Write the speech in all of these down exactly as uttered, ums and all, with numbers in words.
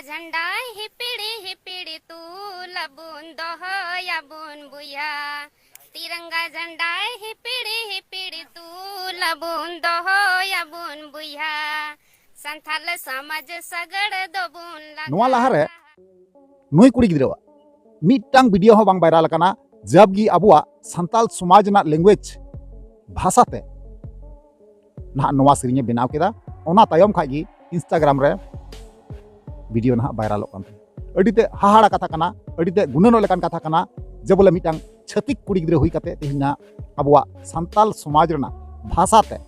ᱡᱷᱟᱱᱰᱟ ᱦᱤᱯᱤᱲᱤ ᱦᱤᱯᱤᱲᱤ ᱛᱩᱞ ᱟᱵᱚᱱ, ᱫᱚᱦᱚᱭᱟᱵᱚᱱ ᱵᱚᱭᱦᱟ᱾ ᱛᱤᱨᱟᱝᱜᱟ ᱡᱷᱟᱱᱰᱟ ᱦᱤᱯᱤᱲᱤ ᱦᱤᱯᱤᱲᱤ ᱛᱩᱞ ᱟᱵᱚᱱ, ᱫᱚᱦᱚᱭᱟᱵᱚᱱ ᱵᱚᱭᱦᱟ᱾ ᱥᱟᱱᱛᱟᱞ ᱥᱚᱢᱟᱡᱽ ᱥᱟᱜᱟᱲ ᱫᱚᱵᱚᱱ ᱞᱟᱜᱟ᱾ ᱱᱚᱣᱟ ᱞᱟᱦᱟᱨᱮ ᱱᱩᱭ ᱠᱩᱲᱤ ᱜᱤᱫᱽᱨᱟᱹᱣᱟᱜ ᱢᱤᱫᱴᱟᱝ ᱵᱷᱤᱰᱤᱭᱳ ᱦᱚᱸ ᱵᱟᱝ ᱵᱷᱟᱭᱨᱟᱞ ᱟᱠᱟᱱᱟ, ᱡᱟᱵᱜᱤ ᱟᱵᱚᱣᱟᱜ ᱥᱟᱱᱛᱟᱞ ᱥᱚᱢᱟᱡᱽ ᱨᱮᱱᱟᱜ ᱞᱮᱝᱜᱩᱭᱮᱡᱽ ᱵᱷᱟᱥᱟᱛᱮ ᱱᱟᱦᱟᱜ ᱱᱚᱣᱟ ᱥᱮᱨᱮᱧᱮ ᱵᱮᱱᱟᱣ ᱠᱮᱫᱟ᱾ ᱚᱱᱟ ᱛᱟᱭᱚᱢ ᱠᱷᱟᱡ ᱜᱮ ᱤᱱᱥᱴᱟᱜᱨᱟᱢ ᱨᱮ ᱵᱷᱤᱰᱤᱭᱳ ᱱᱟᱦᱟᱜ ᱵᱷᱟᱭᱨᱟᱞᱚᱜ ᱠᱟᱱ ᱛᱟᱦᱮᱸᱫ᱾ ᱟᱹᱰᱤ ᱛᱮ ᱦᱟᱦᱟᱲᱟ ᱠᱟᱛᱷᱟ ᱠᱟᱱᱟ, ᱟᱹᱰᱤ ᱛᱮ ᱜᱩᱱᱟᱹᱱᱚᱜ ᱞᱮᱠᱟᱱ ᱠᱟᱛᱷᱟ ᱠᱟᱱᱟ ᱡᱮ ᱵᱚᱞᱮ ᱢᱤᱫᱴᱟᱝ ᱪᱷᱟᱹᱛᱤᱠ ᱠᱩᱲᱤ ᱜᱤᱫᱽᱨᱟᱹ ᱦᱩᱭ ᱠᱟᱛᱮ ᱛᱮᱦᱮᱧ ᱱᱟᱦᱟᱜ ᱟᱵᱚᱣᱟᱜ ᱥᱟᱱᱛᱟᱞ ᱥᱚᱢᱟᱡᱽ ᱨᱮᱱᱟᱜ ᱵᱷᱟᱥᱟᱛᱮ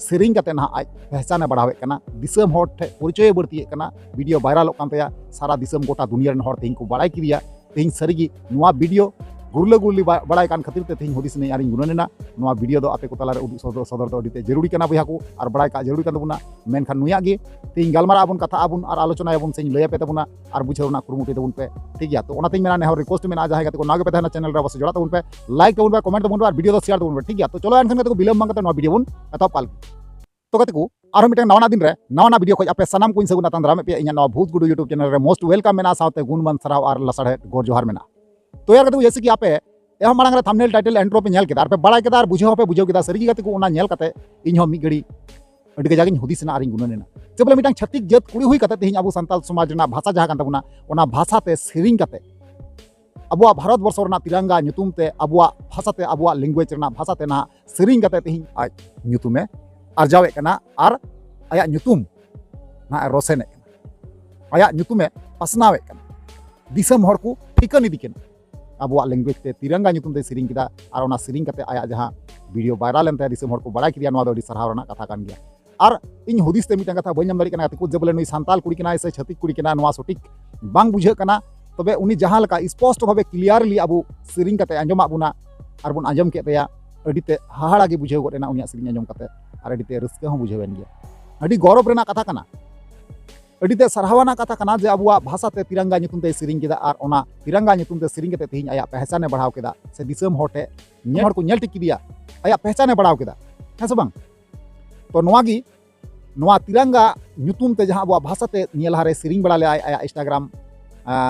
ᱥᱮᱨᱮᱧ ᱠᱟᱛᱮ ᱱᱟᱦᱟᱜ ᱟᱡ ᱯᱮᱦᱪᱟᱱᱮ ᱵᱟᱲᱦᱟᱣᱮᱫ ᱠᱟᱱᱟ, ᱫᱤᱥᱚᱢ ᱦᱚᱲ ᱴᱷᱮᱱ ᱯᱚᱨᱤᱪᱚᱭᱮ ᱵᱟᱹᱲᱛᱤᱭᱮᱫ ᱠᱟᱱᱟ, ᱵᱷᱤᱰᱤᱭᱳ ᱵᱷᱟᱭᱨᱟᱞᱚᱜ ᱠᱟᱱ ᱛᱟᱭᱟ, ᱥᱟᱨᱟ ᱫᱤᱥᱚᱢ ᱜᱚᱴᱟ ᱫᱩᱱᱤᱭᱟᱹ ᱨᱮᱱ ᱦᱚᱲ ᱛᱮᱦᱮᱧ ᱠᱚ ᱵᱟᱲᱟᱭ ᱠᱮᱫᱮᱭᱟ᱾ ᱛᱮᱦᱮᱧ ᱥᱟᱹᱨᱤᱜᱮ ᱱᱚᱣᱟ ᱵᱷᱤᱰᱤᱭᱳ ᱜᱩᱨᱞᱟᱹ ᱜᱩᱨᱞᱤ ᱵᱟ-, ᱵᱟᱲᱟᱭ ᱠᱟᱱ ᱠᱷᱟᱹᱛᱤᱨ ᱛᱮ ᱛᱮᱦᱮᱧ ᱦᱩᱫᱤᱥ ᱱᱟᱹᱧ ᱟᱨᱤᱧ ᱜᱩᱱᱟᱹᱱ ᱮᱱᱟ᱾ ᱱᱚᱣᱟ ᱵᱷᱤᱰᱤᱭᱳ ᱫᱚ ᱟᱯᱮ ᱠᱚ ᱛᱟᱞᱟᱨᱮ ᱩᱫᱩᱜ ᱥᱚᱫᱚᱨ, ᱥᱚᱫᱚᱨ ᱫᱚ ᱟᱹᱰᱤ ᱛᱮ ᱡᱟᱹᱨᱩᱲᱤ ᱠᱟᱱᱟ ᱵᱚᱭᱦᱟ ᱠᱚ, ᱟᱨ ᱵᱟᱲᱟᱭ ᱠᱟᱜ ᱡᱟᱹᱨᱩᱲᱤ ᱠᱟᱱ ᱛᱟᱵᱚᱱᱟ᱾ ᱢᱮᱱᱠᱷᱟᱱ ᱱᱩᱭᱟᱜ ᱜᱮ ᱛᱮᱦᱮᱧ ᱜᱟᱞᱢᱟᱨᱟᱜ ᱟᱵᱚᱱ, ᱠᱟᱛᱷᱟᱜ ᱟᱵᱚᱱ ᱟᱨ ᱟᱞᱳᱪᱚᱱᱟᱭᱟᱵᱚᱱ, ᱥᱮᱧ ᱞᱟᱹᱭ ᱟᱯᱮ ᱛᱟᱵᱚᱱᱟ ᱟᱨ ᱵᱩᱡᱷᱟᱹᱣ ᱨᱮᱱᱟᱜ ᱠᱩᱨᱩᱢᱩᱴᱩᱭ ᱛᱟᱵᱚᱱ ᱯᱮ, ᱴᱷᱤᱠ ᱜᱮᱭᱟ? ᱛᱚ ᱚᱱᱟᱛᱮᱧ ᱢᱮᱱᱟ, ᱱᱮᱦᱚᱨ ᱨᱤᱠᱣᱮᱥᱴ ᱢᱮᱱᱟᱜᱼᱟ, ᱡᱟᱦᱟᱸᱭ ᱜᱟᱛᱮ ᱠᱚ ᱱᱟᱣᱟ ᱜᱮᱯᱮ ᱛᱟᱦᱮᱱᱟ ᱪᱮᱱᱮᱞ ᱨᱮ, ᱚᱵᱚᱥᱥᱳᱭ ᱡᱚᱲᱟᱜ ᱛᱟᱵᱚᱱ ᱯᱮ, ᱞᱟᱭᱤᱠ ᱛᱟᱵᱚᱱ ᱯᱮ, ᱠᱚᱢᱮᱱᱴ ᱛᱟᱵᱚᱱ ᱯᱮ ᱟᱨ ᱵᱷᱤᱰᱤᱭᱳ ᱫᱚ ᱥᱮᱭᱟᱨ ᱛᱟᱵᱚᱱ ᱯᱮ, ᱴᱷᱤᱠ ᱜᱮᱭᱟ? ᱛᱚ ᱪᱚᱞᱚ ᱮᱱᱠᱷᱟᱱ ᱜᱟᱛᱮ ᱠᱚ, ᱵᱤᱞᱚᱢ ᱵᱟᱝ ᱠᱟᱛᱮ ᱱᱚᱣᱟ ᱵᱷᱤᱰᱤᱭᱳ ᱵᱚᱱ ᱮᱛᱚᱦᱚᱵ ᱠᱟᱜ ᱞᱮᱜᱮ᱾ ᱛᱚ ᱜᱟᱛᱮ ᱠᱚ, ᱟᱨᱦᱚᱸ ᱢᱤᱫᱴᱟᱝ ᱱᱟᱣᱟᱱᱟᱜ ᱫᱤᱱ ᱨᱮ ᱱᱟᱣᱟᱱᱟᱜ ᱵᱷᱤᱰᱤᱭᱳ ᱠᱷᱚᱡ ᱟᱯᱮ ᱥᱟᱱᱟᱢ ᱠᱚᱧ ᱥᱟᱹᱜᱩᱱ ᱟᱛᱟᱝ ᱫᱟᱨᱟᱢᱮᱫ ᱯᱮᱭᱟ᱾ ᱤᱧᱟᱹᱜ ᱱᱚᱣᱟ ᱵᱷᱩᱛ ᱜᱩᱰᱩ YouTube ᱪᱮᱱᱮᱞ ᱨᱮ most welcome ᱢᱮᱱᱟᱜᱼᱟ, ᱥᱟᱶᱛᱮ ᱜᱩᱱᱢᱟᱱ ᱥᱟᱨᱦᱟᱣ ᱟᱨ ᱞᱟᱥᱟᱲᱦᱮᱫ ᱜᱚᱨ ᱡᱚᱦᱟᱨ ᱢᱮᱱᱟᱜᱼᱟ᱾ ᱛᱚ ᱭᱟᱨ ᱜᱟᱛᱮ ᱠᱚ, ᱡᱮᱭᱥᱮ ᱠᱤ ᱟᱯᱮ ᱮᱦᱚᱵ ᱢᱟᱲᱟᱝ ᱨᱮ ᱛᱷᱟᱢᱵᱱᱮᱞ, ᱴᱟᱭᱴᱮᱞ, ᱤᱱᱴᱨᱳ ᱯᱮ ᱧᱮᱞ ᱠᱮᱫᱟ ᱟᱨ ᱯᱮ ᱵᱟᱲᱟᱭ ᱠᱮᱫᱟ ᱟᱨ ᱵᱩᱡᱷᱟᱹᱣ ᱦᱚᱸᱯᱮ ᱵᱩᱡᱷᱟᱹᱣ ᱠᱮᱫᱟ᱾ ᱥᱟᱹᱨᱤ ᱜᱮ ᱜᱟᱛᱮ ᱠᱚ, ᱚᱱᱟ ᱧᱮᱞ ᱠᱟᱛᱮ ᱤᱧ ᱦᱚᱸ ᱢᱤᱫ ᱜᱷᱟᱹᱲᱤ ᱟᱹᱰᱤ ᱠᱟᱡᱟᱠ ᱤᱧ ᱦᱩᱫᱤᱥ ᱮᱱᱟ ᱟᱨᱤᱧ ᱜᱩᱱᱟᱹᱱ ᱮᱱᱟ᱾ ᱡᱮ ᱵᱚᱞᱮ ᱢᱤᱫᱴᱟᱝ ᱪᱷᱟᱹᱛᱤᱠ ᱡᱟᱹᱛ ᱠᱩᱲᱤ ᱦᱩᱭ ᱠᱟᱛᱮ ᱛᱮᱦᱮᱧ ᱟᱵᱚ ᱥᱟᱱᱛᱟᱞ ᱥᱚᱢᱟᱡᱽ ᱨᱮᱱᱟᱜ ᱵᱷᱟᱥᱟ ᱡᱟᱦᱟᱸ ᱠᱟᱱ ᱛᱟᱵᱚᱱᱟ, ᱚᱱᱟ ᱵᱷᱟᱥᱟ ᱛᱮ ᱥᱮᱨᱮᱧ ᱠᱟᱛᱮ ᱟᱵᱚᱣᱟᱜ ᱵᱷᱟᱨᱚᱛ ᱵᱚᱨᱥᱚ ᱨᱮᱱᱟᱜ ᱛᱤᱨᱟᱝᱜᱟ ᱧᱩᱛᱩᱢ ᱛᱮ, ᱟᱵᱚᱣᱟᱜ ᱵᱷᱟᱥᱟ ᱛᱮ, ᱟᱵᱚᱣᱟᱜ ᱞᱮᱝᱜᱩᱭᱮᱡᱽ ᱨᱮᱱᱟᱜ ᱵᱷᱟᱥᱟ ᱛᱮ ᱱᱟᱦᱟᱜ ᱥᱮᱨᱮᱧ ᱠᱟᱛᱮ ᱛᱮᱦᱮᱧ ᱟᱡ ᱧᱩᱛᱩᱢᱮ ᱟᱨᱡᱟᱣᱮᱫ ᱠᱟᱱᱟ ᱟᱨ ᱟᱭᱟᱜ ᱧᱩᱛᱩᱢ ᱱᱟᱦᱟᱜ ᱮ ᱨᱚᱥᱮᱱᱮᱫ ᱠᱟᱱᱟ, ᱟᱭᱟᱜ ᱧᱩᱛᱩᱢᱮ ᱯᱟᱥᱱᱟᱣᱮᱫ ᱠᱟᱱᱟ, ᱫᱤᱥᱚᱢ ᱦᱚᱲ ᱠᱚ ᱴᱷᱤᱠᱟᱹᱱ ᱤᱫᱤ ᱠᱟᱱᱟ᱾ ᱟᱵᱚᱣᱟᱜ ᱞᱮᱝᱜᱩᱭᱮᱡᱽ ᱛᱮ ᱛᱤᱨᱟᱝᱜᱟ ᱧᱩᱛᱩᱢ ᱛᱮᱭ ᱥᱮᱨᱮᱧ ᱠᱮᱫᱟ ᱟᱨ ᱚᱱᱟ ᱥᱮᱨᱮᱧ ᱠᱟᱛᱮ ᱟᱭᱟᱜ ᱡᱟᱦᱟᱸ ᱵᱷᱤᱰᱤᱭᱳ ᱵᱷᱟᱭᱨᱟᱞ ᱮᱱ ᱛᱟᱭᱟ, ᱫᱤᱥᱚᱢ ᱦᱚᱲ ᱠᱚ ᱵᱟᱲᱟᱭ ᱠᱮᱫᱮᱭᱟ, ᱱᱚᱣᱟ ᱫᱚ ᱟᱹᱰᱤ ᱥᱟᱨᱦᱟᱣ ᱨᱮᱱᱟᱜ ᱠᱟᱛᱷᱟ ᱠᱟᱱ ᱜᱮᱭᱟ᱾ ᱟᱨ ᱤᱧ ᱦᱩᱫᱤᱥ ᱛᱮ ᱢᱤᱫᱴᱟᱝ ᱠᱟᱛᱷᱟ ᱵᱟᱹᱧ ᱧᱟᱢ ᱫᱟᱲᱮᱭᱟᱜ ᱠᱟᱱᱟ ᱜᱟᱛᱮ ᱠᱚ, ᱡᱮ ᱵᱚᱞᱮ ᱱᱩᱭ ᱥᱟᱱᱛᱟᱞ ᱠᱩᱲᱤ ᱠᱟᱱᱟᱭ ᱥᱮ ᱪᱷᱟᱹᱛᱤᱠ ᱠᱩᱲᱤ ᱠᱟᱱᱟᱭ, ᱱᱚᱣᱟ ᱥᱚᱴᱷᱤᱠ ᱵᱟᱝ ᱵᱩᱡᱷᱟᱹᱜ ᱠᱟᱱᱟ᱾ ᱛᱚᱵᱮ ᱩᱱᱤ ᱡᱟᱦᱟᱸ ᱞᱮᱠᱟ ᱥᱯᱚᱥᱴᱚ ᱵᱷᱟᱵᱮ ᱠᱞᱤᱭᱟᱨᱞᱤ ᱟᱵᱚ ᱥᱮᱨᱮᱧ ᱠᱟᱛᱮ ᱟᱸᱡᱚᱢᱟᱜ ᱵᱚᱱᱟ ᱟᱨ ᱵᱚᱱ ᱟᱸᱡᱚᱢ ᱠᱮᱫ ᱛᱟᱭᱟ, ᱟᱹᱰᱤ ᱛᱮ ᱦᱟᱦᱟᱲᱟ ᱜᱮ ᱵᱩᱡᱷᱟᱹᱣ ᱜᱚᱫ ᱮᱱᱟ ᱩᱱᱤᱭᱟᱜ ᱥᱮᱨᱮᱧ ᱟᱸᱡᱚᱢ ᱠᱟᱛᱮ, ᱟᱨ ᱟᱹᱰᱤ ᱛᱮ ᱨᱟᱹᱥᱠᱟᱹ ᱦᱚᱸ ᱵᱩᱡᱷᱟᱹᱣ ᱮᱱ ᱜᱮᱭᱟ᱾ ᱟᱹᱰᱤ ᱜᱚᱨᱚᱵᱽ ᱨᱮᱱᱟᱜ ᱠᱟᱛᱷᱟ ᱠᱟᱱᱟ, ᱟᱹᱰᱤ ᱛᱮ ᱥᱟᱨᱦᱟᱣ ᱟᱱᱟᱜ ᱠᱟᱛᱷᱟ ᱠᱟᱱᱟ ᱡᱮ ᱟᱵᱚᱣᱟᱜ ᱵᱷᱟᱥᱟ ᱛᱮ ᱛᱤᱨᱟᱝᱜᱟ ᱧᱩᱛᱩᱢ ᱛᱮᱭ ᱥᱮᱨᱮᱧ ᱠᱮᱫᱟ ᱟᱨ ᱚᱱᱟ ᱛᱤᱨᱟᱝᱜᱟ ᱧᱩᱛᱩᱢ ᱛᱮ ᱥᱮᱨᱮᱧ ᱠᱟᱛᱮ ᱛᱮᱦᱮᱧ ᱟᱭᱟᱜ ᱯᱮᱦᱪᱟᱱᱮ ᱵᱟᱲᱦᱟᱣ ᱠᱮᱫᱟ ᱥᱮ ᱫᱤᱥᱚᱢ ᱦᱚᱲ ᱴᱷᱮᱱ ᱧᱮᱞ ᱦᱚᱲ ᱠᱚ ᱧᱮᱞ ᱴᱷᱤᱠ ᱠᱮᱫᱮᱭᱟ, ᱟᱭᱟᱜ ᱯᱮᱦᱪᱟᱱᱮ ᱵᱟᱲᱦᱟᱣ ᱠᱮᱫᱟ, ᱦᱮᱸ ᱥᱮ ᱵᱟᱝ? ᱛᱚ ᱱᱚᱣᱟ ᱜᱮ ᱱᱚᱣᱟ ᱛᱤᱨᱟᱝᱜᱟ ᱧᱩᱛᱩᱢ ᱛᱮ ᱡᱟᱦᱟᱸ ᱟᱵᱚᱣᱟᱜ ᱵᱷᱟᱥᱟ ᱛᱮ ᱱᱤᱭᱟᱹ ᱞᱟᱦᱟᱨᱮ ᱥᱮᱨᱮᱧ ᱵᱟᱲᱟ ᱞᱮᱫᱟᱭ ᱟᱭᱟᱜ Instagram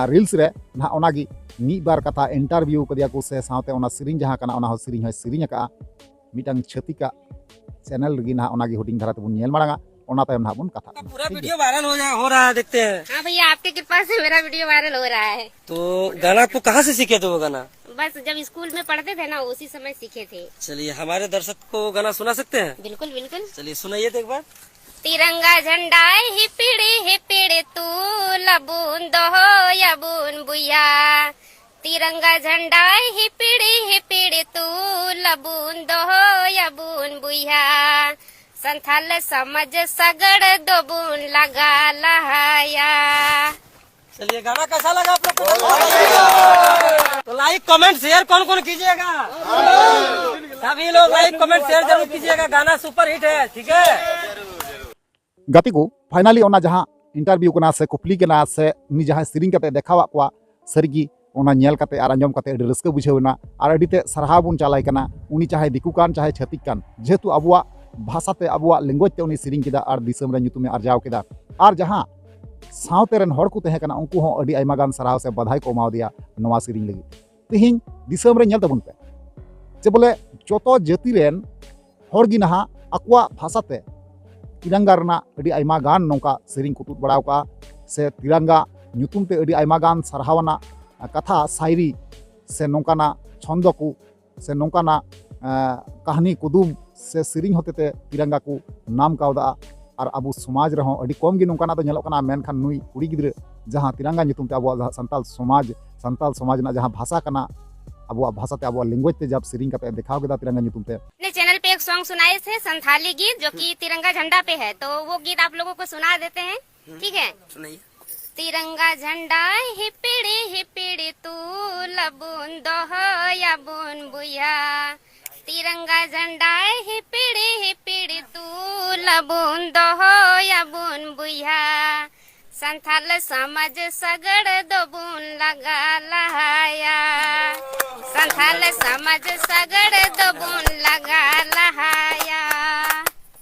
ᱨᱤᱞᱥ ᱨᱮ, ᱱᱟᱦᱟᱜ ᱚᱱᱟᱜᱮ ᱢᱤᱫ ᱵᱟᱨ ᱠᱟᱛᱷᱟ ᱤᱱᱴᱟᱨᱵᱷᱤᱭᱩ ᱠᱟᱫᱮᱭᱟ ᱠᱚ ᱥᱮ ᱥᱟᱶᱛᱮ ᱚᱱᱟ ᱥᱮᱨᱮᱧ ᱡᱟᱦᱟᱸ ᱠᱟᱱᱟ, ᱚᱱᱟ ᱦᱚᱸ ᱥᱮᱨᱮᱧ ᱦᱚᱸᱭ ᱥᱮᱨᱮᱧ ᱟᱠᱟᱫᱼᱟ ᱢᱤᱫᱴᱟᱝ ᱪᱷᱟᱹᱛᱤᱠᱟᱜ ᱪᱮᱱᱮᱞ ᱨᱮᱜᱮ᱾ ᱱᱟᱦᱟᱜ ᱚᱱᱟᱜᱮ ᱦᱩᱰᱤᱧ ᱫᱷᱟᱨᱟ ᱛᱮᱵᱚᱱ ᱧᱮᱞ ᱢᱟᱲᱟᱝᱟ, ᱚᱱᱟ ᱛᱟᱭᱚᱢ ᱱᱟᱦᱟᱜ ᱵᱚᱱ ᱠᱟᱛᱷᱟᱜ ᱠᱟᱱᱟ᱾ पूरा वीडियो वायरल हो जा हो रहा है, देखते हैं। हाँ भैया, आपकी कृपा से मेरा वीडियो वायरल हो रहा है। तो गाना आपको कहाँ से सीखे थे वो गाना? बस जब स्कूल में पढ़ते थे ना, उसी समय सीखे थे। चलिए, हमारे दर्शक को गाना सुना सकते हैं? बिल्कुल, बिल्कुल। चलिए, सुनाइए तो एक बार। तिरंगा झंडा हिपिड़ी हिपिड़ी तू लबुन दोहो यबुन बुया। तिरंगा झंडा हिपिड़ी हिपिड़ी तू लबुन दोहो यबुन बुया। संथाल समाज सगड़ दोबुन लगा लहाया। चलिए, गाना कैसा लगा आप लोग को? तो लाइक, कमेंट, शेयर कौन कौन कीजिएगा? सभी लोग लाइक, कमेंट, शेयर जरूर कीजिएगा। गाना सुपरहिट है, ठीक है। ᱜᱟᱛᱮ ᱠᱚ, ᱯᱷᱟᱭᱱᱟᱞᱤ ᱚᱱᱟ ᱡᱟᱦᱟᱸ ᱤᱱᱴᱟᱨᱵᱷᱤᱭᱩ ᱠᱟᱱᱟ ᱥᱮ ᱠᱩᱯᱞᱤ ᱠᱟᱱᱟ ᱥᱮ ᱩᱱᱤ ᱡᱟᱦᱟᱸᱭ ᱥᱮᱨᱮᱧ ᱠᱟᱛᱮ ᱫᱮᱠᱷᱟᱣᱟᱫ ᱠᱚᱣᱟ, ᱥᱟᱹᱨᱤᱜᱮ ᱚᱱᱟ ᱧᱮᱞ ᱠᱟᱛᱮ ᱟᱨ ᱟᱸᱡᱚᱢ ᱠᱟᱛᱮ ᱟᱹᱰᱤ ᱨᱟᱹᱥᱠᱟᱹ ᱵᱩᱡᱷᱟᱹᱣ ᱮᱱᱟ᱾ ᱟᱨ ᱟᱹᱰᱤ ᱛᱮ ᱥᱟᱨᱦᱟᱣ ᱵᱚᱱ ᱪᱟᱞᱟᱭ ᱠᱟᱱᱟ, ᱩᱱᱤ ᱪᱟᱦᱮ ᱫᱤᱠᱩ ᱠᱟᱱ ᱪᱟᱦᱮ ᱪᱷᱟᱹᱛᱤᱠ ᱠᱟᱱ, ᱡᱮᱦᱮᱛᱩ ᱟᱵᱚᱣᱟᱜ ᱵᱷᱟᱥᱟ ᱛᱮ ᱟᱵᱚᱣᱟᱜ ᱞᱮᱝᱜᱩᱭᱮᱡᱽ ᱛᱮ ᱩᱱᱤ ᱥᱮᱨᱮᱧ ᱠᱮᱫᱟ ᱟᱨ ᱫᱤᱥᱚᱢ ᱨᱮ ᱧᱩᱛᱩᱢᱮ ᱟᱨᱡᱟᱣ ᱠᱮᱫᱟ᱾ ᱟᱨ ᱡᱟᱦᱟᱸ ᱥᱟᱶᱛᱮ ᱨᱮᱱ ᱦᱚᱲ ᱠᱚ ᱛᱟᱦᱮᱸ ᱠᱟᱱᱟ, ᱩᱱᱠᱩ ᱦᱚᱸ ᱟᱹᱰᱤ ᱟᱭᱢᱟ ᱜᱟᱱ ᱥᱟᱨᱦᱟᱣ ᱥᱮ ᱵᱟᱫᱷᱟᱭ ᱠᱚ ᱮᱢᱟᱣᱟᱫᱮᱭᱟ ᱱᱚᱣᱟ ᱥᱮᱨᱮᱧ ᱞᱟᱹᱜᱤᱫ᱾ ᱛᱮᱦᱮᱧ ᱫᱤᱥᱚᱢ ᱨᱮ ᱧᱮᱞ ᱛᱟᱵᱚᱱ ᱯᱮ, ᱡᱮ ᱵᱚᱞᱮ ᱡᱚᱛᱚ ᱡᱟᱹᱛᱤ ᱨᱮᱱ ᱦᱚᱲ ᱜᱮ ᱱᱟᱦᱟᱜ ᱟᱠᱚᱣᱟᱜ ᱵᱷᱟᱥᱟ ᱛᱮ ᱛᱤᱨᱟᱝᱜᱟ ᱨᱮᱱᱟᱜ ᱟᱹᱰᱤ ᱟᱭᱢᱟ ᱜᱟᱱ ᱱᱚᱝᱠᱟ ᱥᱮᱨᱮᱧ ᱠᱚ ᱛᱩᱫ ᱵᱟᱲᱟᱣ ᱠᱟᱜᱼᱟ, ᱥᱮ ᱛᱤᱨᱟᱝᱜᱟ ᱧᱩᱛᱩᱢ ᱛᱮ ᱟᱹᱰᱤ ᱟᱭᱢᱟ ᱜᱟᱱ ᱥᱟᱨᱦᱟᱣ ᱟᱱᱟᱜ ᱠᱟᱛᱷᱟ, ᱥᱟᱭᱨᱤ, ᱥᱮ ᱱᱚᱝᱠᱟᱱᱟᱜ ᱪᱷᱚᱱᱫᱚ ᱠᱚ, ᱥᱮ ᱱᱚᱝᱠᱟᱱᱟᱜ, ᱮ, ᱠᱟᱹᱦᱱᱤ, ᱠᱩᱫᱩᱢ, ᱥᱮ ᱥᱮᱨᱮᱧ ᱦᱚᱛᱮᱛᱮ ᱛᱤᱨᱟᱝᱜᱟ ᱠᱚ ᱱᱟᱢ ᱠᱟᱣᱫᱟ᱾ ᱟᱨ ᱟᱵᱚ ᱥᱚᱢᱟᱡᱽ ᱨᱮᱦᱚᱸ ᱟᱹᱰᱤ ᱠᱚᱢ ᱜᱮ ᱱᱚᱝᱠᱟᱱᱟᱜ ᱫᱚ ᱧᱮᱞᱚᱜ ᱠᱟᱱᱟ, ᱢᱮᱱᱠᱷᱟᱱ ᱱᱩᱭ ᱠᱩᱲᱤ ᱜᱤᱫᱽᱨᱟᱹ ᱡᱟᱦᱟᱸ ᱛᱤᱨᱟᱝᱜᱟ ᱧᱩᱛᱩᱢ ᱛᱮ ᱟᱵᱚᱣᱟᱜ ᱡᱟᱦᱟᱸ ᱥᱟᱱᱛᱟᱞ ᱥᱚᱢᱟᱡᱽ, ᱥᱟᱱᱛᱟᱞ ᱥᱚᱢᱟᱡᱽ ᱨᱮᱱᱟᱜ ᱡᱟᱦᱟᱸ ᱵᱷᱟᱥᱟ ᱠᱟᱱᱟ, ᱟᱵᱚᱣᱟᱜ ᱵᱷᱟᱥᱟ ᱛᱮ ᱟᱵᱚᱣᱟᱜ ᱞᱮᱝᱜᱩᱭᱮᱡᱽ ᱛᱮ ᱡᱟᱵ ᱥᱮᱨᱮᱧ ᱠᱟᱛᱮ ᱮ ᱫᱮᱠᱷᱟᱣ ᱠᱮᱫᱟ ᱛᱤᱨᱟᱝᱜᱟ ᱧᱩᱛᱩᱢ ᱛᱮ᱾ अपने चैनल पे एक सॉन्ग सुनाए थे संथाली गीत, जो कि तिरंगा झंडा पे है, तो वो गीत आप लोगों को सुना देते हैं। ठीक है। सुनाइए। तिरंगा झंडा हिपिड़ी हिपिड़ी तू लबुन दोहो यबुन बुया। तिरंगा झंडा हिपिड़ी हिपिड़ी तू लबुन दोहो यबुन बुया। संथाल समाज सगड़ दोबुन लगा लहाया। संथाल समाज सगड़ दोबुन लगा लहाया।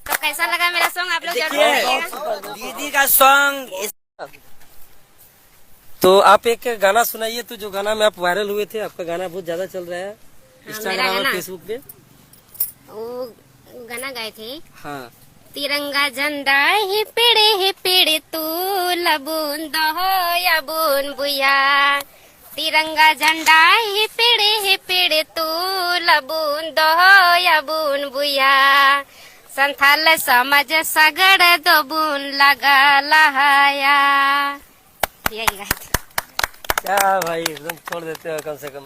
तो कैसा लगा मेरा सॉन्ग, आप लोग जरूर बताइएगा। दीदी का सॉन्ग। तो आप एक गाना सुनाइए तो, जो गाना में आप वायरल हुए थे, आपका गाना बहुत ज्यादा चल रहा है। हाँ, इंस्टाग्राम और फेसबुक पे। वो गाना गाए थे। हाँ। तिरंगा झंडा ही पीढ़ी ही पीढ़ी तू लबुन दहो याबुन बुया। तिरंगा झंडा ही पीढ़ी ही पीढ़ी तू लबुन दहो याबुन बुया। संथाल समाज सगड़ दोबुन लगा लहाया। यही गाए थे। क्या भाई, एकदम छोड़ देते हो कम से कम।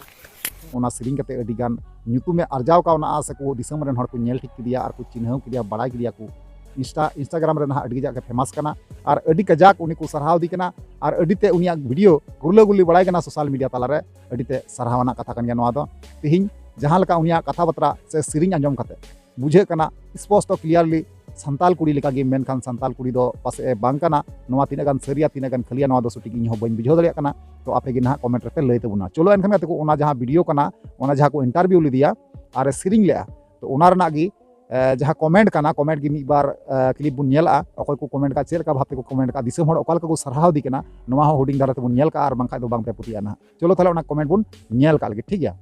ᱚᱱᱟ ᱥᱮᱨᱮᱧ ᱠᱟᱛᱮ ᱟᱹᱰᱤ ᱜᱟᱱ ᱧᱩᱛᱩᱢᱮ ᱟᱨᱡᱟᱣ ᱠᱟᱣᱱᱟ, ᱥᱮ ᱠᱚ ᱫᱤᱥᱚᱢ ᱨᱮᱱ ᱦᱚᱲ ᱠᱚ ᱧᱮᱞ ᱴᱷᱤᱠ ᱠᱮᱫᱮᱭᱟ ᱟᱨ ᱠᱚ ᱪᱤᱱᱦᱟᱹᱣ ᱠᱮᱫᱮᱭᱟ, ᱵᱟᱲᱟᱭ ᱠᱮᱫᱮᱭᱟ ᱠᱚ᱾ ᱤᱱᱥᱴᱟ ᱤᱱᱥᱴᱟᱜᱨᱟᱢ ᱨᱮ ᱱᱟᱦᱟᱜ ᱟᱹᱰᱤ ᱠᱟᱡᱟᱠ ᱜᱮ ᱯᱷᱮᱢᱟᱥ ᱠᱟᱱᱟ ᱟᱨ ᱟᱹᱰᱤ ᱠᱟᱡᱟᱠ ᱩᱱᱤ ᱠᱚ ᱥᱟᱨᱦᱟᱣ ᱮᱫᱮ ᱠᱟᱱᱟ᱾ ᱟᱨ ᱟᱹᱰᱤ ᱛᱮ ᱩᱱᱤᱭᱟᱜ ᱵᱷᱤᱰᱤᱭᱳ ᱜᱩᱞᱟᱹ ᱜᱩᱞᱤ ᱵᱟᱲᱟᱭ ᱠᱟᱱᱟ ᱥᱳᱥᱟᱞ ᱢᱤᱰᱤᱭᱟ ᱛᱟᱞᱟᱨᱮ᱾ ᱟᱹᱰᱤ ᱛᱮ ᱥᱟᱨᱦᱟᱣ ᱟᱱᱟᱜ ᱠᱟᱛᱷᱟ ᱠᱟᱱ ᱜᱮᱭᱟ ᱱᱚᱣᱟ ᱫᱚ᱾ ᱛᱮᱦᱮᱧ ᱡᱟᱦᱟᱸ ᱞᱮᱠᱟ ᱩᱱᱤᱭᱟᱜ ᱠᱟᱛᱷᱟ ᱵᱟᱛᱨᱟ ᱥᱮ ᱥᱮᱨᱮᱧ ᱟᱸᱡᱚᱢ ᱠᱟᱛᱮ ᱵᱩᱡᱷᱟᱹᱜ ᱠᱟᱱᱟ, ᱥᱯᱚᱥᱴᱚ ᱠᱞᱤᱭᱟᱨᱞᱤ ᱥᱟᱱᱛᱟᱞ ᱠᱩᱲᱤ ᱞᱮᱠᱟᱜᱮ, ᱢᱮᱱᱠᱷᱟᱱ ᱥᱟᱱᱛᱟᱞ ᱠᱩᱲᱤ ᱫᱚ ᱯᱟᱥᱮᱡ ᱮ ᱵᱟᱝ ᱠᱟᱱᱟ᱾ ᱱᱚᱣᱟ ᱛᱤᱱᱟᱹᱜ ᱜᱟᱱ ᱥᱟᱹᱨᱤᱭᱟ, ᱛᱤᱱᱟᱹᱜ ᱜᱟᱱ ᱠᱷᱟᱹᱞᱤᱭᱟ, ᱱᱚᱣᱟ ᱫᱚ ᱥᱚᱴᱷᱤᱠ ᱤᱧ ᱦᱚᱸ ᱵᱟᱹᱧ ᱵᱩᱡᱷᱟᱹᱣ ᱫᱟᱲᱮᱭᱟᱜ ᱠᱟᱱᱟ᱾ ᱛᱚ ᱟᱯᱮ ᱜᱮ ᱱᱟᱦᱟᱜ ᱠᱚᱢᱮᱱᱴ ᱨᱮᱯᱮ ᱞᱟᱹᱭ ᱛᱟᱵᱚᱱᱟ᱾ ᱪᱚᱞᱚ ᱮᱱᱠᱷᱟᱱ ᱜᱟᱛᱮ ᱠᱚ, ᱚᱱᱟ ᱡᱟᱦᱟᱸ ᱵᱷᱤᱰᱤᱭᱳ ᱠᱟᱱᱟ, ᱚᱱᱟ ᱡᱟᱦᱟᱸ ᱠᱚ ᱤᱱᱴᱟᱨᱵᱷᱤᱭᱩ ᱞᱮᱫᱮᱭᱟ ᱟᱨ ᱮ ᱥᱮᱨᱮᱧ ᱞᱮᱜᱼᱟ, ᱛᱚ ᱚᱱᱟ ᱨᱮᱱᱟᱜ ᱜᱮ, ᱮ, ᱡᱟᱦᱟᱸ ᱠᱚᱢᱮᱱᱴ ᱠᱟᱱᱟ, ᱠᱚᱢᱮᱱᱴ ᱜᱮ ᱢᱤᱫ ᱵᱟᱨ, ᱮ, ᱠᱞᱤᱯ ᱵᱚᱱ ᱧᱮᱞ ᱟᱜᱼᱟ᱾ ᱚᱠᱚᱭ ᱠᱚ ᱠᱚᱢᱮᱱᱴ ᱠᱟᱜᱼᱟ, ᱪᱮᱫ ᱞᱮᱠᱟ ᱵᱷᱟᱵᱽ ᱛᱮᱠᱚ ᱠᱚᱢᱮᱱᱴ ᱠᱟᱜᱼᱟ, ᱫᱤᱥᱚᱢ ᱦᱚᱲ ᱚᱠᱟ ᱞᱮᱠᱟ ᱠᱚ ᱥᱟᱨᱦᱟᱣ ᱮᱫᱮ ᱠᱟᱱᱟ, ᱱᱚᱣᱟ ᱦᱚᱸ ᱦᱩᱰᱤᱧ ᱫᱷᱟᱨᱟ ᱛᱮᱵᱚᱱ ᱧᱮᱞ ᱠᱟᱜᱼᱟ᱾ ᱟᱨ ᱵᱟᱝᱠᱷᱟᱡ ᱫᱚ ᱵᱟᱝ ᱯᱮ ᱯᱟᱹᱛᱭᱟᱹᱜᱼᱟ ᱱᱟᱦᱟᱜ᱾ ᱪᱚᱞᱚ ᱛᱟᱦᱞᱮ ᱚᱱᱟ ᱠᱚᱢᱮᱱᱴ ᱵᱚᱱ ᱧᱮᱞ ᱠᱟᱜ ᱞᱮᱜᱮ, ᱴᱷᱤᱠ ᱜᱮᱭᱟ?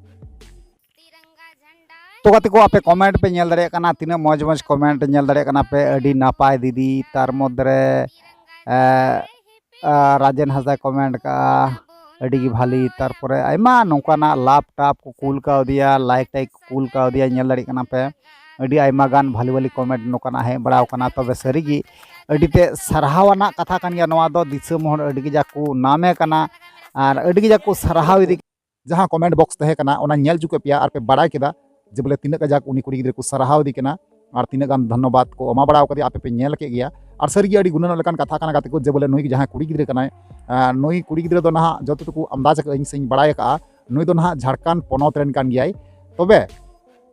ᱛᱚ ᱜᱟᱛᱮ ᱠᱚ, ᱟᱯᱮ ᱠᱚᱢᱮᱱᱴ ᱯᱮ ᱧᱮᱞ ᱫᱟᱲᱮᱭᱟᱜ ᱠᱟᱱᱟ, ᱛᱤᱱᱟᱹᱜ ᱢᱚᱡᱽ ᱢᱚᱡᱽ ᱠᱚᱢᱮᱱᱴ ᱧᱮᱞ ᱫᱟᱲᱮᱭᱟᱜ ᱠᱟᱱᱟ ᱯᱮ᱾ ᱟᱹᱰᱤ ᱱᱟᱯᱟᱭ ᱫᱤᱫᱤ, ᱛᱟᱨ ᱢᱚᱫᱽᱫᱷᱮ ᱨᱮ, ᱮ, ᱟ, ᱨᱟᱡᱮᱱ ᱦᱟᱸᱥᱫᱟᱭ ᱠᱚᱢᱮᱱᱴ ᱠᱟᱜᱼᱟ, ᱟᱹᱰᱤ ᱜᱮ ᱵᱷᱟᱞᱤ᱾ ᱛᱟᱨᱯᱚᱨᱮ ᱟᱭᱢᱟ ᱱᱚᱝᱠᱟᱱᱟᱜ ᱞᱟᱵᱷ ᱴᱟᱵᱷ ᱠᱚ ᱠᱩᱞ ᱠᱟᱣᱫᱮᱭᱟ, ᱞᱟᱭᱤᱠ ᱴᱟᱭᱤᱠ ᱠᱚ ᱠᱩᱞ ᱠᱟᱣᱫᱮᱭᱟ, ᱧᱮᱞ ᱫᱟᱲᱮᱭᱟᱜ ᱠᱟᱱᱟ ᱯᱮ᱾ ᱟᱹᱰᱤ ᱟᱭᱢᱟ ᱜᱟᱱ ᱵᱷᱟᱞᱤ ᱵᱷᱟᱞᱤ ᱠᱚᱢᱮᱱᱴ ᱱᱚᱝᱠᱟᱱᱟᱜ ᱦᱮᱡ ᱵᱟᱲᱟᱣ ᱠᱟᱱᱟ᱾ ᱛᱚᱵᱮ ᱥᱟᱹᱨᱤᱜᱮ ᱟᱹᱰᱤ ᱛᱮ ᱥᱟᱨᱦᱟᱣ ᱟᱱᱟᱜ ᱠᱟᱛᱷᱟ ᱠᱟᱱ ᱜᱮᱭᱟ ᱱᱚᱣᱟ ᱫᱚ᱾ ᱫᱤᱥᱚᱢ ᱦᱚᱲ ᱟᱹᱰᱤ ᱠᱟᱡᱟᱠ ᱠᱚ ᱱᱟᱢᱮ ᱠᱟᱱᱟ ᱟᱨ ᱟᱹᱰᱤ ᱠᱟᱡᱟᱠ ᱠᱚ ᱥᱟᱨᱦᱟᱣ ᱮᱫᱮ ᱡᱟᱦᱟᱸ ᱠᱚᱢᱮᱱᱴ ᱵᱚᱠᱥ ᱛᱟᱦᱮᱸ ᱠᱟᱱᱟ, ᱚᱱᱟ ᱧᱮᱞ ᱦᱚᱪᱚ ᱠᱮᱫ ᱯᱮᱭᱟ ᱟᱨ ᱯᱮ ᱵᱟᱲᱟᱭ ᱠᱮᱫᱟ ᱡᱮ ᱵᱚᱞᱮ ᱛᱤᱱᱟᱹᱜ ᱠᱟᱡᱟᱠ ᱩᱱᱤ ᱠᱩᱲᱤ ᱜᱤᱫᱽᱨᱟᱹ ᱠᱚ ᱥᱟᱨᱦᱟᱣ ᱮᱫᱮ ᱠᱟᱱᱟ ᱟᱨ ᱛᱤᱱᱟᱹᱜ ᱜᱟᱱ ᱫᱷᱚᱱᱱᱚᱵᱟᱫ ᱠᱚ ᱮᱢᱟ ᱵᱟᱲᱟ ᱟᱠᱟᱫᱮᱭᱟ, ᱟᱯᱮ ᱯᱮ ᱧᱮᱞ ᱠᱮᱫ ᱜᱮᱭᱟ᱾ ᱟᱨ ᱥᱟᱹᱨᱤᱜᱮ ᱟᱹᱰᱤ ᱜᱩᱱᱟᱹᱱᱚᱜ ᱞᱮᱠᱟᱱ ᱠᱟᱛᱷᱟ ᱠᱟᱱᱟ ᱜᱟᱛᱮ ᱠᱚ, ᱡᱮ ᱵᱚᱞᱮ ᱱᱩᱭ ᱡᱟᱦᱟᱸᱭ ᱠᱩᱲᱤ ᱜᱤᱫᱽᱨᱟᱹ ᱠᱟᱱᱟᱭ, ᱟᱸ, ᱱᱩᱭ ᱠᱩᱲᱤ ᱜᱤᱫᱽᱨᱟᱹ ᱫᱚ ᱱᱟᱦᱟᱜ ᱡᱚᱛᱚ ᱴᱩᱠᱩ ᱟᱢᱫᱟᱡᱽ ᱟᱠᱟᱫ ᱟᱹᱧ ᱥᱮᱧ ᱵᱟᱲᱟᱭ ᱟᱠᱟᱫᱼᱟ, ᱱᱩᱭ ᱫᱚ ᱱᱟᱦᱟᱜ ᱡᱷᱟᱲᱠᱷᱚᱸᱰ ᱯᱚᱱᱚᱛ ᱨᱮᱱ ᱠᱟᱱ ᱜᱮᱭᱟᱭ᱾ ᱛᱚᱵᱮ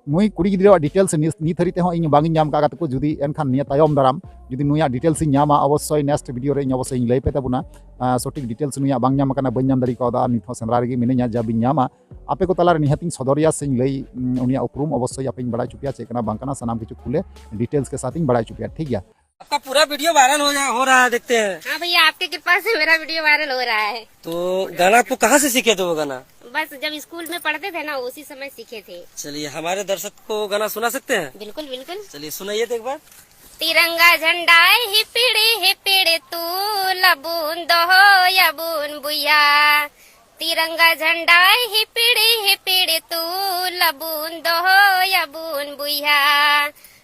ᱱᱩᱭ ᱠᱩᱲᱤ ᱜᱤᱫᱽᱨᱟᱹᱣᱟᱜ details ᱱᱤᱥ-, ᱱᱤᱛ ᱦᱟᱹᱨᱤᱡ ᱛᱮᱦᱚᱸ ᱤᱧ ᱵᱟᱝ ᱤᱧ ᱧᱟᱢ ᱠᱟᱜ ᱜᱟᱛᱮ ᱠᱚ᱾ ᱡᱩᱫᱤ ᱮᱱᱠᱷᱟᱱ ᱱᱤᱭᱟᱹ ᱛᱟᱭᱚᱢ ᱫᱟᱨᱟᱢ ᱡᱩᱫᱤ ᱱᱩᱭᱟᱜ details ᱤᱧ ᱧᱟᱢᱟ, ᱚᱵᱚᱥᱥᱳᱭ next video ᱨᱮ ᱤᱧ ᱚᱵᱚᱥᱥᱳᱭ ᱤᱧ ᱞᱟᱹᱭ ᱯᱮ ᱛᱟᱵᱚᱱᱟ᱾ ᱟᱸ, ᱥᱚᱴᱷᱤᱠ details ᱱᱩᱭᱟᱜ ᱵᱟᱝ ᱧᱟᱢ ᱟᱠᱟᱱᱟ, ᱵᱟᱹᱧ ᱧᱟᱢ ᱫᱟᱲᱮ ᱠᱟᱣᱫᱟ, ᱟᱨ ᱱᱤᱛ ᱦᱚᱸ ᱥᱮᱸᱫᱽᱨᱟ ᱨᱮᱜᱮ ᱢᱤᱱᱟᱹᱧᱟ᱾ ᱡᱟᱵᱤᱧ ᱧᱟᱢᱟ, ᱟᱯᱮ ᱠᱚ ᱛᱟᱞᱟᱨᱮ ᱱᱤᱦᱟᱹᱛᱤᱧ ᱥᱚᱫᱚᱨᱮᱭᱟ ᱥᱮᱧ ᱞᱟᱹᱭ, ᱩᱸ, ᱩᱱᱤᱭᱟᱜ ᱩᱯᱨᱩᱢ ᱚᱵᱚᱥᱥᱳᱭ ᱟᱯᱮᱧ ᱵᱟᱲᱟᱭ ᱦᱚᱪᱚ ᱯᱮᱭᱟ, ᱪᱮᱫ ᱠᱟᱱᱟ ᱵᱟᱝ ᱠᱟᱱᱟ, ᱥᱟᱱᱟᱢ ᱠᱤᱪᱷᱩ ᱠᱷᱩᱞᱮ details ᱠᱮ ᱥᱟᱛᱷ ᱤᱧ ᱵᱟᱲᱟᱭ ᱦᱚᱪᱚ ᱯᱮᱭᱟ, ᱴᱷᱤᱠ ᱜᱮᱭᱟ? आपका पूरा वीडियो वायरल हो जा, हो रहा है, देखते हैं। हाँ भैया, आपकी कृपा से मेरा वीडियो वायरल हो रहा है। तो गाना आपको कहाँ से सीखे थे वो गाना? बस जब स्कूल में पढ़ते थे ना, उसी समय सीखे थे। चलिए, हमारे दर्शक को गाना सुना सकते हैं? बिल्कुल, बिल्कुल। चलिए, सुनाइए तो एक बार। तिरंगा झंडा हिपिड़े हिपिड़े तू लबुन दोहो यबुन बुया। तिरंगा झंडा हिपिड़े हिपिड़े तू लबुन दोहो यबुन बुया।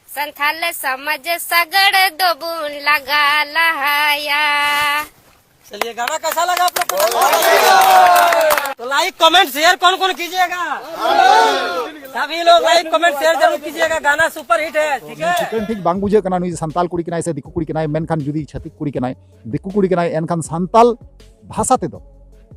संथाल समाज सगड़ दोबुन लगा लहाया। चलिए, गाना कैसा लगा आप लोग को? तो लाइक, कमेंट, शेयर कौन कौन कीजिएगा? सभी लोग लाइक, कमेंट, शेयर जरूर कीजिएगा। गाना सुपर हिट है, ठीक है? ᱴᱷᱤᱠᱟᱹᱱ ᱴᱷᱤᱠ ᱵᱟᱝ ᱵᱩᱡᱷᱟᱹᱜ ᱠᱟᱱᱟ ᱱᱩᱭ ᱥᱟᱱᱛᱟᱞ ᱠᱩᱲᱤ ᱠᱟᱱᱟᱭ ᱥᱮ ᱫᱤᱠᱩ ᱠᱩᱲᱤ ᱠᱟᱱᱟᱭ, ᱢᱮᱱᱠᱷᱟᱱ ᱡᱩᱫᱤ ᱪᱷᱟᱹᱛᱤᱠ ᱠᱩᱲᱤ ᱠᱟᱱᱟᱭ, ᱫᱤᱠᱩ ᱠᱩᱲᱤ ᱠᱟᱱᱟᱭ, ᱮᱱᱠᱷᱟᱱ ᱥᱟᱱᱛᱟᱞ ᱵᱷᱟᱥᱟ ᱛᱮᱫᱚ,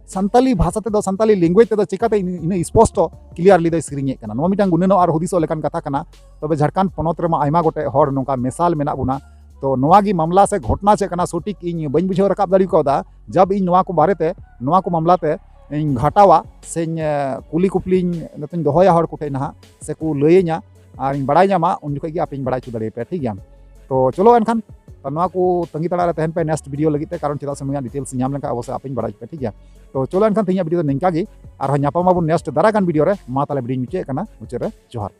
ᱥᱟᱱᱛᱟᱞᱤ ᱵᱷᱟᱥᱟ ᱛᱮᱫᱚ, ᱥᱟᱱᱛᱟᱞᱤ language ᱛᱮᱫᱚ ᱪᱤᱠᱟᱹᱛᱮ ᱤᱱᱟᱹ, ᱤᱱᱟᱹ ᱥᱯᱚᱥᱴᱚ clearly ᱫᱚᱭ ᱥᱮᱨᱮᱧᱮᱫ ᱠᱟᱱᱟ? ᱱᱚᱣᱟ ᱢᱤᱫᱴᱟᱝ ᱜᱩᱱᱟᱹᱱᱚᱜ ᱟᱨ ᱦᱩᱫᱤᱥᱚᱜ ᱞᱮᱠᱟᱱ ᱠᱟᱛᱷᱟ ᱠᱟᱱᱟ᱾ ᱛᱚᱵᱮ ᱡᱷᱟᱲᱠᱷᱚᱸᱰ ᱯᱚᱱᱚᱛ ᱨᱮᱢᱟ ᱟᱭᱢᱟ ᱜᱚᱴᱮᱡ ᱦᱚᱲ ᱱᱚᱝᱠᱟ ᱢᱮᱥᱟᱞ ᱢᱮᱱᱟᱜ ᱵᱚᱱᱟ᱾ ᱛᱚ ᱱᱚᱣᱟ ᱜᱮ ᱢᱟᱢᱞᱟ ᱥᱮ ᱜᱷᱚᱴᱱᱟ ᱪᱮᱫ ᱠᱟᱱᱟ ᱥᱚᱴᱷᱤᱠ ᱤᱧ ᱵᱟᱹᱧ ᱵᱩᱡᱷᱟᱹᱣ ᱨᱟᱠᱟᱵ ᱫᱟᱲᱮ ᱠᱟᱣᱫᱟ᱾ ᱡᱟᱵ ᱤᱧ ᱱᱚᱣᱟ ᱠᱚ ᱵᱟᱨᱮᱛᱮ, ᱱᱚᱣᱟ ᱠᱚ ᱢᱟᱢᱞᱟ ᱛᱮ ᱤᱧ ᱜᱷᱟᱴᱟᱣᱟ ᱥᱮᱧ, ᱮ, ᱠᱩᱞᱤ ᱠᱩᱯᱞᱤᱧ ᱱᱚᱛᱮᱧ ᱫᱚᱦᱚᱭᱟ ᱦᱚᱲ ᱠᱚᱴᱷᱮᱱ ᱱᱟᱦᱟᱜ, ᱥᱮᱠᱚ ᱞᱟᱹᱭᱟᱹᱧᱟ ᱟᱨᱤᱧ ᱵᱟᱲᱟᱭ ᱧᱟᱢᱟ, ᱩᱱ ᱡᱚᱠᱷᱚᱡ ᱜᱮ ᱟᱯᱮᱧ ᱵᱟᱲᱟᱭ ᱦᱚᱪᱚ ᱫᱟᱲᱮᱭᱟᱯᱮᱭᱟ, ᱴᱷᱤᱠ ᱜᱮᱭᱟ? ᱛᱚ ᱪᱚᱞᱚ ᱮᱱᱠᱷᱟᱱ ᱱᱚᱣᱟ ᱠᱚ ᱛᱟᱺᱜᱤ ᱛᱟᱲᱟᱜ ᱨᱮ ᱛᱟᱦᱮᱱ ᱯᱮ next video ᱞᱟᱹᱜᱤᱫ ᱛᱮ, ᱠᱟᱨᱚᱱ ᱪᱮᱫᱟᱜ ᱥᱮ ᱱᱩᱭᱟᱜ details ᱧᱟᱢ ᱞᱮᱱᱠᱷᱟᱱ ᱚᱵᱚᱥᱥᱳᱭ ᱟᱯᱮᱧ ᱵᱟᱲᱟᱭ ᱦᱚᱪᱚ ᱯᱮᱭᱟ, ᱴᱷᱤᱠ ᱜᱮᱭᱟ? ᱛᱚ ᱪᱚᱞᱚ ᱮᱱᱠᱷᱟᱱ ᱛᱮᱦᱮᱧᱟᱜ video ᱫᱚ ᱱᱤᱝᱠᱟ ᱜᱮ, ᱟᱨᱦᱚᱸ ᱧᱟᱯᱟᱢ ᱟᱵᱚᱱ next ᱫᱟᱨᱟᱭ ᱠᱟᱱ video ᱨᱮ᱾ ᱢᱟ ᱛᱟᱦᱞᱮ video ᱧ ᱢᱩᱪᱟᱹᱫ ᱠᱟᱱᱟ, ᱢᱩᱪᱟᱹᱫ ᱨᱮ ᱡᱚᱦᱟᱨ᱾